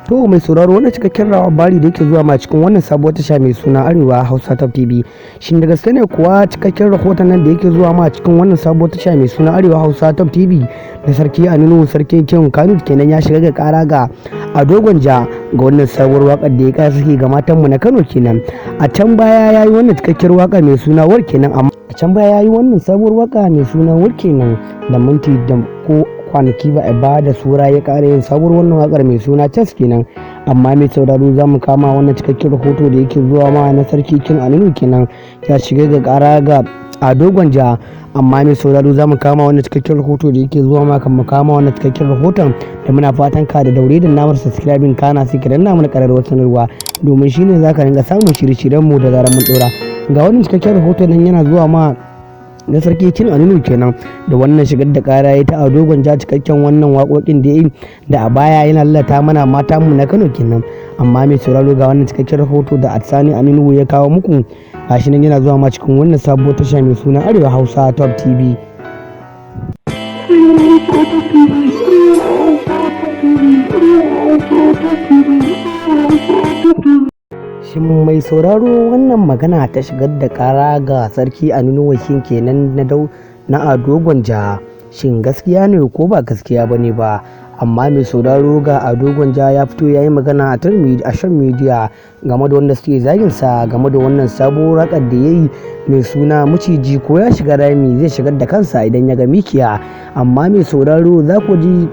To mai sauraro, wannan cikakken labari da yake zuwa ma cikin wannan sabuwar tasha mai suna Arewa Hausa Top TV. Shin da gaske ne kuwa cikakken rahoton nan da yake zuwa ma cikin wannan sabuwar tasha mai suna Arewa Hausa Top TV da Sarki Aminu Sarkin King Kano kenan ya shiga ga kara ga Ado Gwanja ga wannan sabuwar wakar da ya kara saki ga matanmu na Kano kenan? A can baya ya yi wannan cikakkiyar waka mai suna War kenan, amma a can baya ya yi wannan sabuwar waka mai suna War kenan da minti da ko kwanaki ba a ba da sura ya ƙara yin sabuwar wannan wakar mai suna Chess kenan. Amma mai sauraro, za mu kama wannan cikakken rahoto da yake zuwa ma na Sarki King Aminu kenan ya shiga ga kara ga Ado Gwanja. Amma mai sauraro, za mu kama wannan cikakken rahoto da yake zuwa ma. Kan mu kama wannan cikakken rahoton da muna fatan ka da daure da namar subscribing, kana sai ka danna mana ƙararrawar sanarwa, domin shine za ka ringa samun shirye-shiryen mu da zarar mun dora. Ga wannan cikakken rahoton nan yana zuwa ma na Sarki King Aminu kenan da wannan shigar da kara ya ta Ado Gwanja, cikakken wannan waƙoƙin da ya yi da a baya yana lalata mana mata mu na Kano kenan. Amma mai sauraro, ga wannan cikakken rahoto da Atsani Aminu ya kawo muku, gashi nan yana zuwa ma cikin wannan sabuwar tasha mai suna Arewa Hausa Top TV. Arewa Hausa Top TV, Arewa Hausa Top TV, Arewa Hausa Top TV, Arewa Hausa Top TV. Shin mai sauraro, wannan magana ta shigar da kara ga Sarki Aminu Wakil kenan na dau na Ado Gwanja, shin gaskiya ne ko ba gaskiya ba ne ba? Amma mai sauraro, ga Ado Gwanja ya fito ya yi magana a shan media game da wanda suke zagin sa game da wannan sabuwar waƙar da ya yi mai suna Maciji ko ya shiga rami zai shigar da kansa idan ya ga mikiya. Amma mai sauraro, za ku ji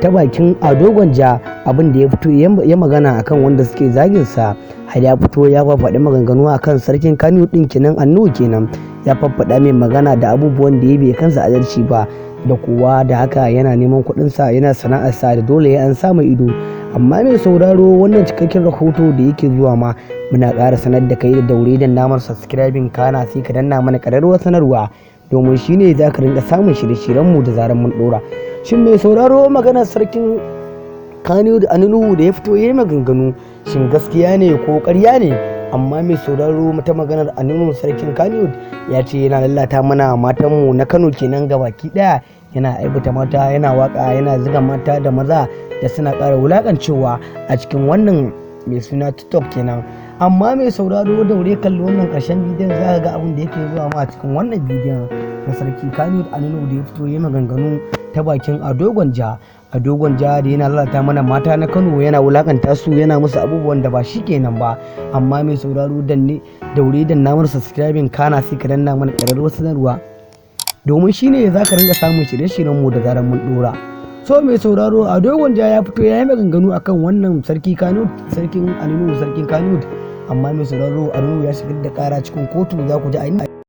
ta bakin Ado Gwanja abin da ya fito ya magana akan wanda suke zagin sa, har ya fito ya faɗi maganganu akan Sarkin Kano ɗin kenan, Annu kenan. Ya faffaɗa mai magana da abubuwan da ya bai kansa adalci ba, da kuwa da haka yana neman kuɗinsa, yana sana'arsa, da dole ya an samu ido. Amma mai sauraro, wannan cikakken rahoto da yake zuwa ma, muna ƙara sanar da kai da daure da namar subscribing, kana sai ka danna mana ƙararrawar sanarwa, domin shine za ka rinka samun shirye-shiryenmu da zarar mun ɗora. Shin mai sauraro, maganar Sarkin Kano da Anunu da ya fito ya yi maganganu, shin gaskiya ne ko ƙarya ne? Amma mai sauraro, ta maganar Anunu Sarkin Kano ya ce yana lalata mana matanmu na Kano kenan gabaki ɗaya, yana aibata mata, yana waka, yana ziga mata da maza da suna ƙara wulakancewa a cikin wannan mai suna TikTok kenan. Amma mai sauraro, daure kalli wannan ƙarshen bidiyon, za ka ga abin da yake zuwa ma a cikin wannan bidiyon na Sarki Kano Anunu da ya fito ya maganganu ta bakin Ado Gwanja. Ado Gwanja da yana lalata mana mata na Kano, yana wulakanta su, yana musu abubuwan da ba shi kenan ba. Amma mai sauraro, danne daure da namar subscribing, kana sai ka danna mana ƙararrawar sanarwa, domin shine za ka ringa samun shirye-shiryen mu da zarar mun dora. So mai sauraro, Ado Gwanja ya fito ya yi maganganu akan wannan Sarki Kano, Sarkin Anunu, Sarkin Kano. Amma mai sauraro, Anunu ya shigar da kara cikin kotu, za ku ji a